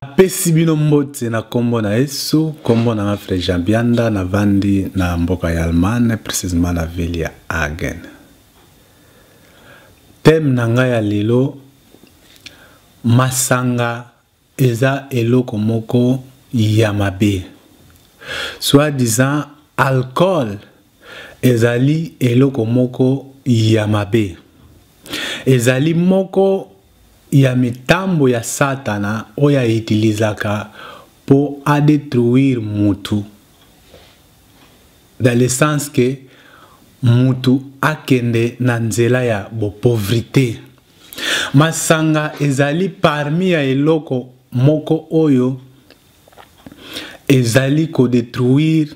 Napesi bino mbote na kombo na Yesu. Kombo na nga Frère Jean Bianda, navandi na mboka ya Allemagne, précisément na ville ya Hagen. Thème na nga ya lelo, masanga eza eloko moko ya mabe. Soit disant alcool ezali eloko moko ya mabe. Ezali moko ya mitambo ya satana oyo a utilisaka po a detruire mutu dans le sens que mutu akende na nzela ya bopauvrite. Masanga ezali parmi ya eloko moko oyo ezali ko detruire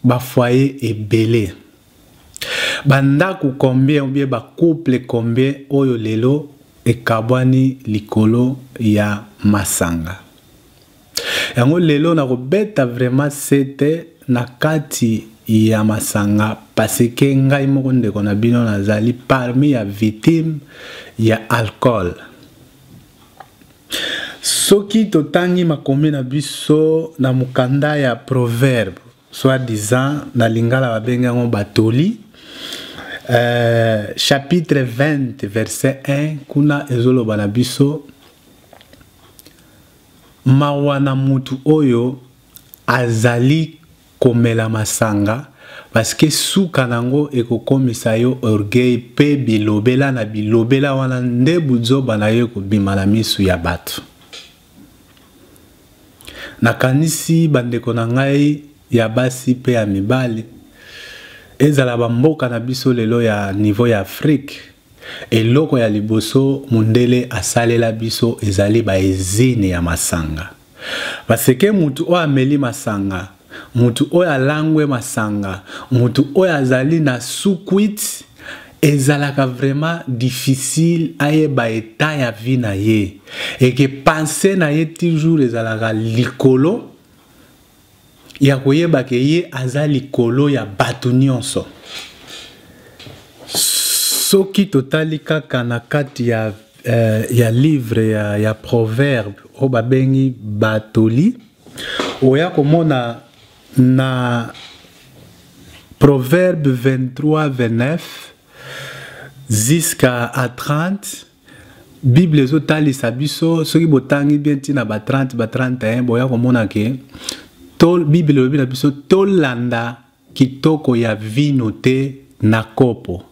ba foyer ebele. Ba ndaku combien ou bien ba couple combien oyo lelo ekabwani likolo ya masanga. Yango lelo nakobeta vraiment sete na kati ya masanga parce que ngai moko ndeko na bino nazali parmi ya victime ya alcool. Soki totangi makomi na biso na mokanda ya Proverbe, soit disant na lingala babengi yango batoli, chapitre 20 verset 1, kuna ezoloba na biso mawa na mutu oyo azali komela masanga parce que suka nango ekokomisa yo orgueil pe bilobela na bilobela wana nde buzoba na yo ekobima na misu ya bato. Nakanisi bandeko na ngai ya basi pe ya mibali, ezala ba mboka na biso lelo ya niveau ya Afrique, eloko ya liboso mundele asalela biso ezali ba usine ya masanga. Parce que mutu oyo ameli masanga, mutu oyo alangwe masanga, mutu oyo azali na sous-cuite, ezalaka vraiment difficile ayeba etat ya vie na ye. Et que pensée na ye toujours ezalaka likolo ya koyeba ke ye aza likolo ya bato nyonso. Soki totali kaka na kati ya livre ya Proverbe oyo babengi Batoli, oya komona na Proverbe 23, 29 jusqu'à 30, Bible ezotalisa biso, soki botangi bien ntina ba 30, ba 31, boya komona ke Bible elobi na biso tolanda kitoko ya vino te na kopo.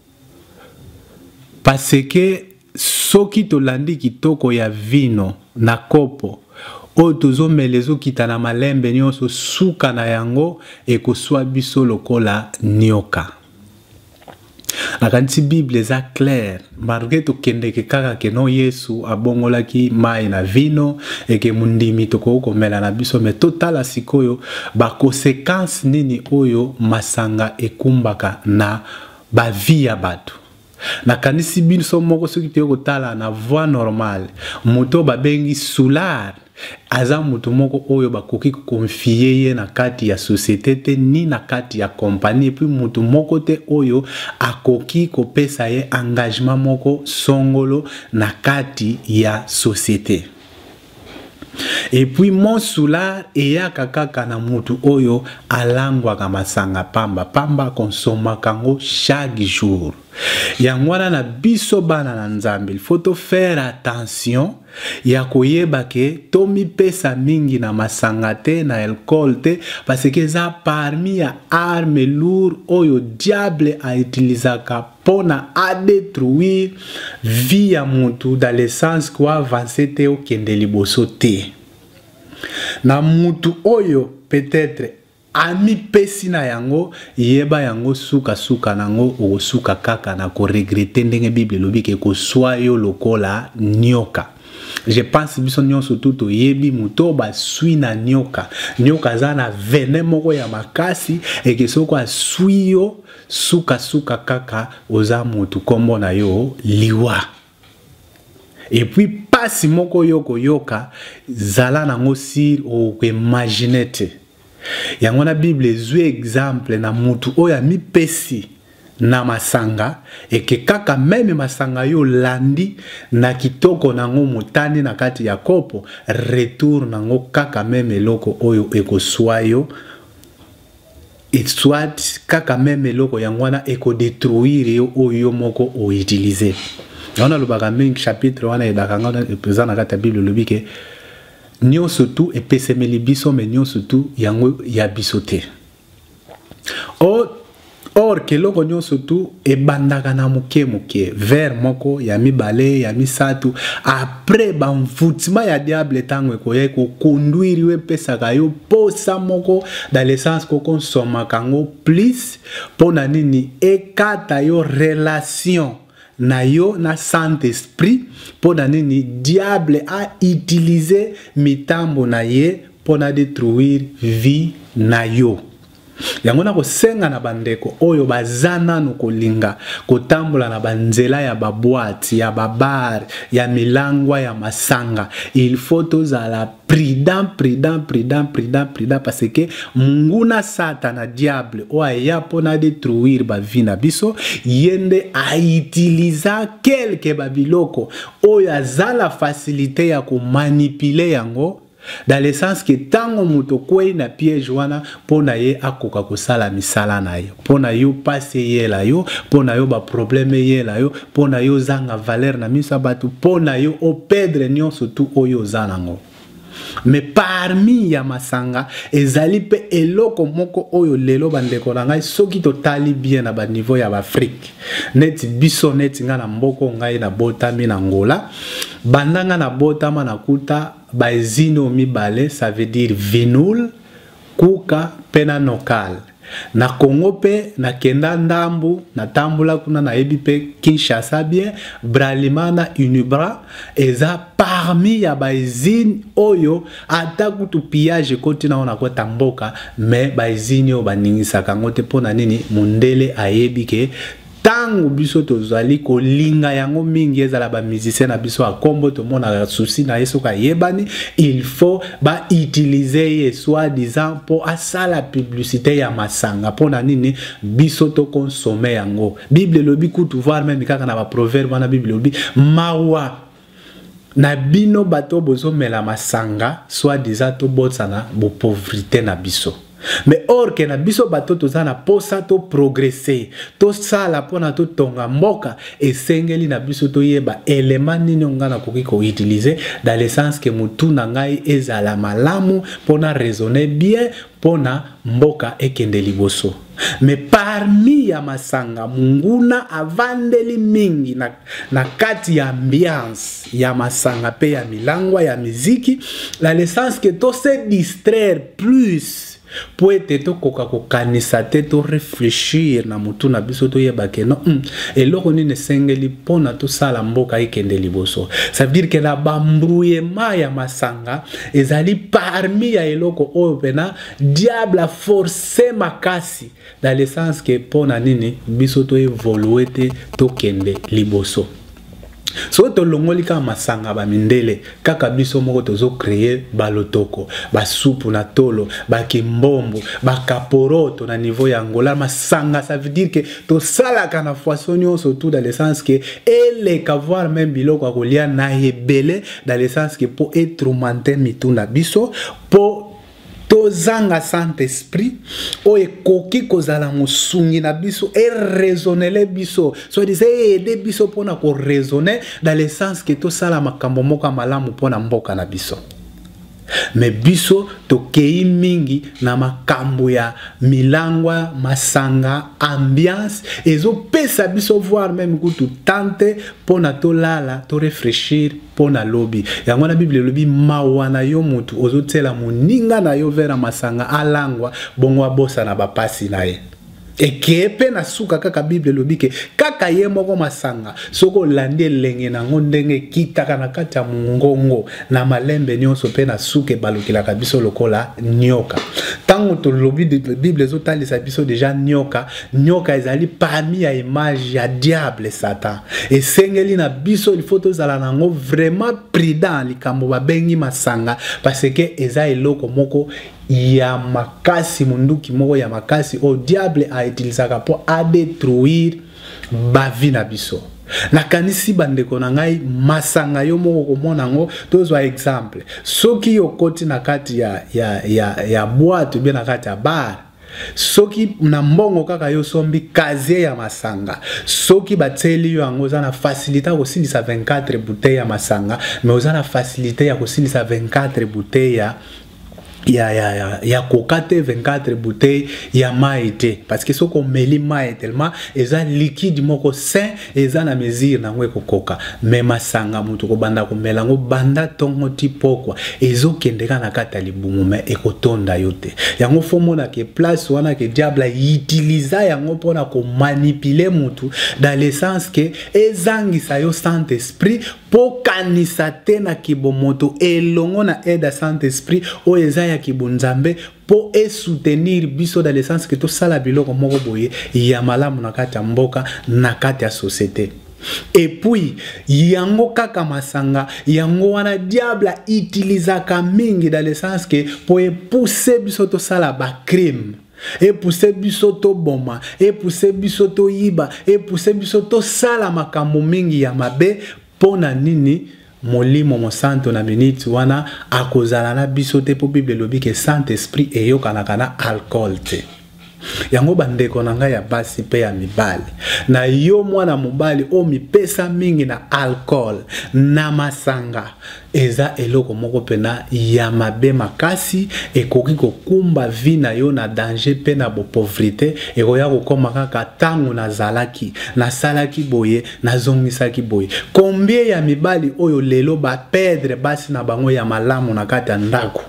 Parce que soki tolandi kitoko ya vino na kopo oyo tozomela ezokita na malembe nyonso, suka na yango ekoswa biso lokola nyoka. Nakanisi Bible eza claire, malgré tokendeke kaka ke no Yesu abongolaki mai na vino eke mundimi tokoki komela na biso, mais totala sikoyo ba conséquences nini oyo masanga ekumbaka na ba vie ya bato. Nakanisi biso moko soki toye kotala na voie normale, moto babengi soulard aza moto moko oyo bakoki koconfie ye na kati ya société te ni na kati ya compagnie, et puis moto moko te oyo akoki kopesa ye engagement moko songolo na kati ya société. Et puis mon soulard eyaka kaka na mutu oyo alangwaka masanga pamba pamba, konsomaka yango chaque jour. Yango wana na biso bana na Nzambe, il faut to faire attention ya koyeba ke tomipesa mingi na masanga te, na alcool te, parce que eza parmi ya arme lourde oyo diable a utilisaka pona a détruire vie ya mutu dans le sens ko avancer te, okende liboso te. Na mutu oyo peut-être amipesi na yango, yeba yango suka suka nango okosuka kaka na ko regretter ndenge Bible elobi ke koswa yo lokola nyoka. Je pense biso nyonso tu toyebi moto baswi na nyoka. Nyoka aza na venin moko ya makasi eke soko aswi yo suka suka kaka oza motu kombo na yo liwa. Et puis pasi moko yo koyoka zala nango sir okoimagine te. Yango na Bible ezwi exemple na mutu oyo amipesi na masanga eke kaka meme masanga yo olandi na kitoko nango motane na kati ya kopo, retour nango kaka meme eloko oyo ekoswa yo, et soit kaka meme eloko yango wana ekodetruire yo oyo yo moko outilize. Yango nalobaka mingi, chapitre wana edaka nga eza na kati ya Bible, elobi ke nyonso tu epesemeli biso, me nyonso tu yango ya biso te. Or ke eloko nyonso tu ebandaka na moke moke, verre moko ya mibale ya misato, après bamvutima ya diable ntango ekoya ekokonduire yo, epesaka yo posa moko dans le sens kokonsomaka yango plus. Mpo na nini ekata yo relation na yo na Saint-Esprit? Mpo na nini diable a utiliser mitambo na ye mpo na détruire vie na yo? Yango nakosenga na bandeko oyo baza nanu kolinga kotambola na banzela ya baboite, ya babar, ya milangwa, ya masanga, il faut tozala prudent, prudent, prudent, prudent, prudent, parce que monguna Satana diable oyo aya mpona détruire bavie na biso, ye nde autiliza quelque babiloko oyo aza na facilité ya komanipuler yango, dans le sens ke ntango moto okwei na piège wana, mpo na ye akoka kosala misala na ye, mpo na yo pasi eyela yo, mpo na yo baproblème eyela yo, mpo na yo ozanga valeur na miso ya bato, mpo na yo operdre nyonso tu oyo oza nango. Mais parmi ya masanga ezali mpe eloko moko oyo lelo, bandeko na ngai, soki totali bien na baniveau ya baAfrique neti biso, neti ngai na mboka ngai nabotami na Ngola, banda ngai nabotama nakuta bausine oyo mibale, ça veut dire Vinul Kuka mpe na Nocal. Na Congo mpe nakenda ndambu, natambola kuna, nayebi mpe Kinshasa bien. Bralima na Unibra eza parmi ya bausine oyo ata kutu pillage ekoti nango na kota mboka, mais bausine oyo baningisaka yango te. Mpo na nini? Mondele ayebi ke ntango biso tozali kolinga yango mingi, ezala bamusicien na biso ya nkombo, tomonaka susi na ye soki ayebani, il faut bautiliser ye soi disant mpo asala publicité ya masanga. Mpo na nini? Biso tokonsommer yango. Bible elobi kutu, voire même kaka na baproverbe wana, Bible elobi: mawa na bino bato bozomela masanga, soi disant tobosana bopauvreté na biso. Mais or ke na biso bato toza na posa toprogresser, tosala mpona totonga mboka, esengeli na biso toyeba elema nini oyo ngai nakoki koutiliser dans le sens ke motu na ngai ezala malamu mpona raisonner bien, mpona mboka ekende liboso. Mais parmi ya masanga, monguna avandeli mingi na kati ya ambiance ya masanga mpe ya milangwa ya miziki, dans le sens ke tose distraire plus mpo ete tokoka kokanisa te, toréfléchir na motu na biso, toyeba ke no eloko nini esengeli mpona tosala mboka ekende liboso. Ça veut dire ke na bambrouillement ya masanga ezali parmi ya eloko oyo mpena diable aforce makasi, dans le sens ke mpo na nini biso toévoluer te, tokende liboso? Soki tolongoli kaka masanga bamindele, kaka biso moko tozocréer balotoko, basupu na tolo, bakimbombo, bakaporoto na niveau ya Angola. Masanga, ça veut dire ke tosalaka na façon nyonso tout, dans le sens ke eleka, voire même biloko ya kolia na ebele, dans le sens ke mpo etourmenter mitu na biso, mpo tozanga Saint Esprit oyo ekoki kozala mosungi na biso, eraisonnele biso, soit disant eaider biso mpona koraisonner dans le sens ke tosala makambo moko ya malamu mpona mboka na biso. Mais biso tokei mingi na makambo ya milangwa, masanga, ambiance ezopesa biso voire même kutu tante mpona tolala, toréfléchir mpo na lobi. Yango wana Bible elobi: mawa na yo motu ozotiela moninga na yo verre masanga, alangwa bongo abosana bapasi na ye. Ekee mpe na suka kaka Bible elobi ke kaka ye moko masanga, soki olandi elenge nango ndenge ekitaka na kati ya mongongo na malembe nyonso, mpe na suka ebalukelaka biso lokola nyoka. Ntango tolobi Bible ezotalisa biso deja nyoka, nyoka ezali parmi ya image ya diable Satan. Esengeli na biso il faut tozala nango vraiment prudent likambo babengi masanga, parce que eza eloko moko ya makasi, munduki moko ya makasi oyo diable autilisaka mpo adétruire bavi na biso. Nakanisi bandeko na ngai, masanga yo moko komona yango. Tozwa exemple, soki okoti na kati ya boîte bien na kati ya bar, soki na mbongo kaka yo osombi casier ya masanga, soki batieli yo yango, oza na facilité ya kosilisa 24 bouteille ya masanga, mais oza na facilité ya kosilisa 24 bouteille ya koka te, 24 bouteille ya mai te, parce que soki omeli mai tellement eza liquide moko sain, eza na mesure nango ekokoka. Mais masanga, moto kobanda komela yango banda ntongo ti pokwa, ezokende kaka na kati ya libumu, mais ekotonda yo te. Yango faut mona ke place wana ke diable autiliza yango mpona komanipuler mutu, dans le sens ke ezangisa yo Saint Esprit mpo kanisa te na kibomoto elongo na aide ya Saint Esprit oyo eza ya kibonzambe mpo esoutenir biso, dans le sens ke tosala biloko moko boye ya malamu na kati ya mboka, na kati ya société. Et puis yango kaka masanga yango wana diable autilisaka mingi, dans le sens ke mpo epousse biso tosala bacrime, epousse biso toboma, epousse biso toyiba, epousse biso tosala makambo mingi ya mabe. Mpo na nini? Molimo Mosanto na miniti wana akozala na biso te, mpo Bible elobi ke Saint Esprit eyokanaka na alcool te. Yango bandeko na ngai ya basi mpe ya mibali, na yo mwana mobali oyo mipesa mingi na alcool, na masanga, eza eloko moko mpena ya mabe makasi. Ekoki kokumba vie na yo na danger mpe na bopauvreté. Ekoya kokóma kaka ntango nazalaki, nasalaki boye, nazongisaki boye. Combien ya mibali oyo lelo baperdre basi na bango ya malamu na kati ya ndako?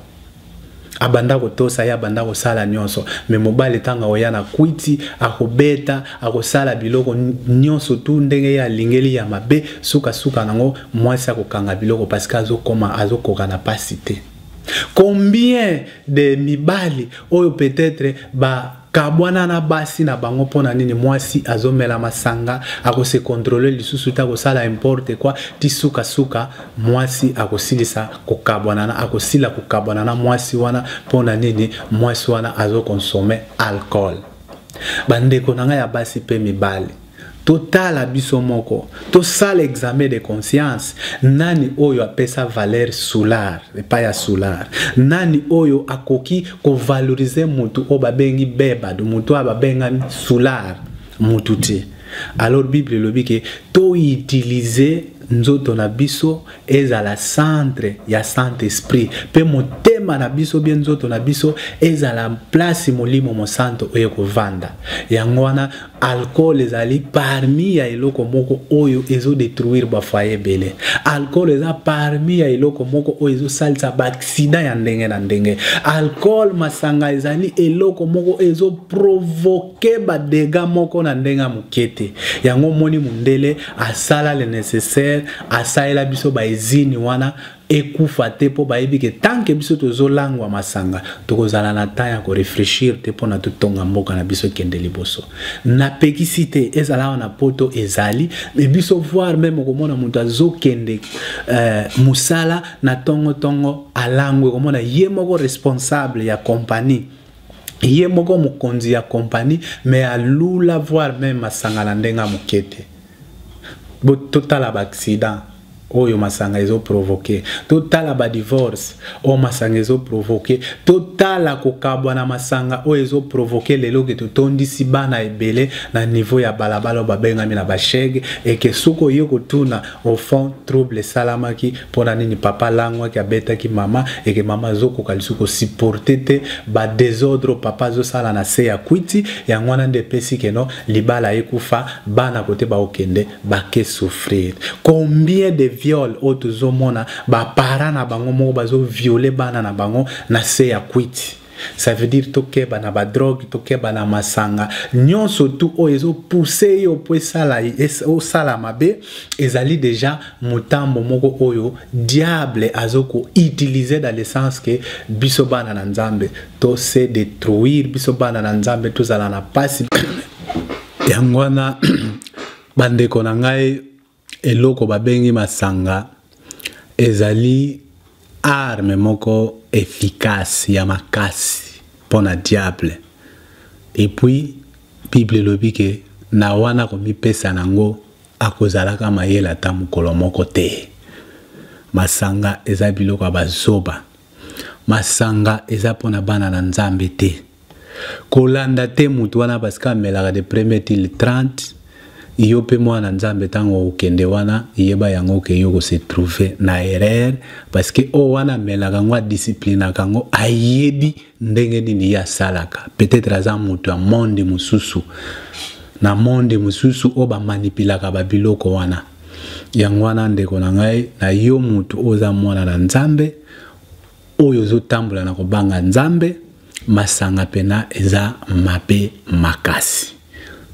Abanda kotosa ye, abanda kosala nyonso, mais mobali ntango akoya na kwiti, akobeta, akosala biloko nyonso tu ndenge ye alingeli ya mabe. Sukasuka nango mwasi akokanga biloko parce que azokoma, azokoka na pasi te. Combien de mibali oyo peut-être ba kabwana na basi na bango? Mpo na nini? Mwasi azomela masanga, akose contrôler lisusu te, akosala n'importe quoi ti sukasuka mwasi akosilisa kokabwana na, akosila kokabwana na mwasi wana. Mpo na nini? Mwasi wana azoconsommer alcool. Bandeko na ngai ya basi mpe mibali, totala biso moko, tosala examen de conscience. Nani oyo apesa valeur soûlard epai ya soûlard? Nani oyo akoki kovaloriser mutu oyo babengi bebado, mutu oyo babengami soûlard? Mutu te. Alors Bible elobi ke toutiliser nzoto na biso ezala centre ya Saint Esprit, mpe motema na biso bien nzoto na biso ezala place Molimo Mosanto oyo ekovanda. Yango wana alcool ezali parmi ya eloko moko oyo ezodétruire bafoyer ebele. Alcool eza parmi ya eloko moko oyo ezosalisa baaccident ya ndenge na ndenge. Alcool, masanga, ezali eloko moko ezoprovoquer badégâts moko na ndenge ya moke te. Yango omoni mundele asala le nécessaire, asalela biso baezini wana ekufa te, mpo bayebi ke tant que biso tozolangwa masanga, tokozala na temps ya koréfléchir te mpona totonga mboka na biso ekende liboso. Napekisi te ezala awa na Poto ezali, mais biso voire même okomona moto azokende mosala na ntongo-ntongo, alangwe, komona ye moko responsable ya compagnie, ye moko mokonzi ya compagnie, mais alula voire même masanga na ndenge ya moke te. Totala baaccident oyo masanga ezoprovoquer, totala badivorce oyo masanga ezoprovoquer, totala kokabwa na masanga oyo ezoprovoquer lelo ke totondisi bana ebele na niveau ya balabala oyo babengami na bashege. Eke soki oye kotuna au fond, trouble esalamaki mpona nini? Papa alangwaki, abetaki mama. Eke mama azokoka lisusu kosupporter te badésordre papa azosala na se ya kwiti. Yango wana nde epesi keno libala ekufa, bana kote baokende bake souffrir. Combien de viol oyo tozomona, baparent na bango moko bazovioler bana na bango na se ya kwiti? Ça veut dire tokeba na badrogue, tokeba na masanga nyonso tu oyo ezopousse yo mpo esala osala mabe. Ezali déjà motambo moko oyo diable azokoutiliser dans le sens que biso bana na Nzambe tose détruire, biso bana na Nzambe tozala na pasi. Yango wana, bandeko na ngai, eloko babengi masanga ezali arme moko efficace ya makasi mpo na diable. Et puis Bible elobi ke na wana komipesa nango akozalaka mayele ata mokolo moko te. Masanga eza biloko ya bazoba, masanga eza mpona bana na Nzambe te. Kolanda te mutu wana parce que amelaka de premier til 30. Yo mpe mwana Nzambe, ntango okende wana, yeba yango ke yo kose trouver na erreur, parce que oyo wana amelaka yango, adisciplinaka yango, ayebi ndenge nini ye asalaka. Peut-être aza moto ya monde mosusu, na monde mosusu oyo bamanipulaka babiloko wana. Yango wana, ndeko na ngai, na yo motu oyo oza mwana na Nzambe, oyo ozotambola na kobanga Nzambe, masanga mpena eza mabe makasi.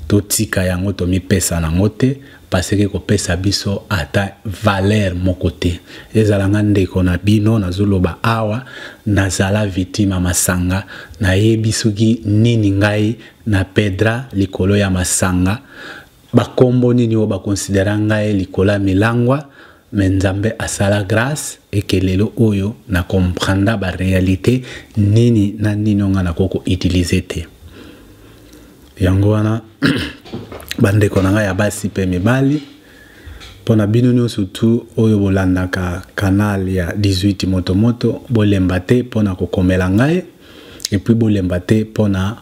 Totika yango, tomipesa nango te, parce que kopesa biso ata valeur moko te. Ezala nga ndeko na bino nazoloba awa, nazala victime ya masanga. Nayebi soki nini ngai na pedra likolo ya masanga, bakombo nini oyo bakonsidera ngai likolo ya milangwa. Me Nzambe asala grâce eke lelo oyo na comprendre baréalité nini na nini oyo ngai nakoki koutiliser te. Yango wana, bandeko na ngai ya basi mpe mibali, mpo na bino nyonso tu oyo bolandaka canal ya 18 Motomoto, bolemba te mpo na kokomela ngai, et puis bolemba te mpo na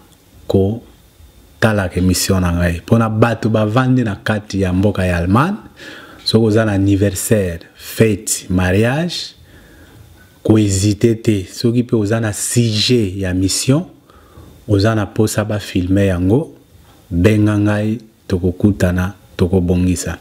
kotalaka émission na ngai. Mpo na bato bavandi na kati ya mboka ya Allemagne, soki oza na anniversaire, fête, mariage, kohésiter te. Soki mpe oza na sujet ya mission, oza na mposa bafilme yango, benga ngai, tokokutana, tokobongisa.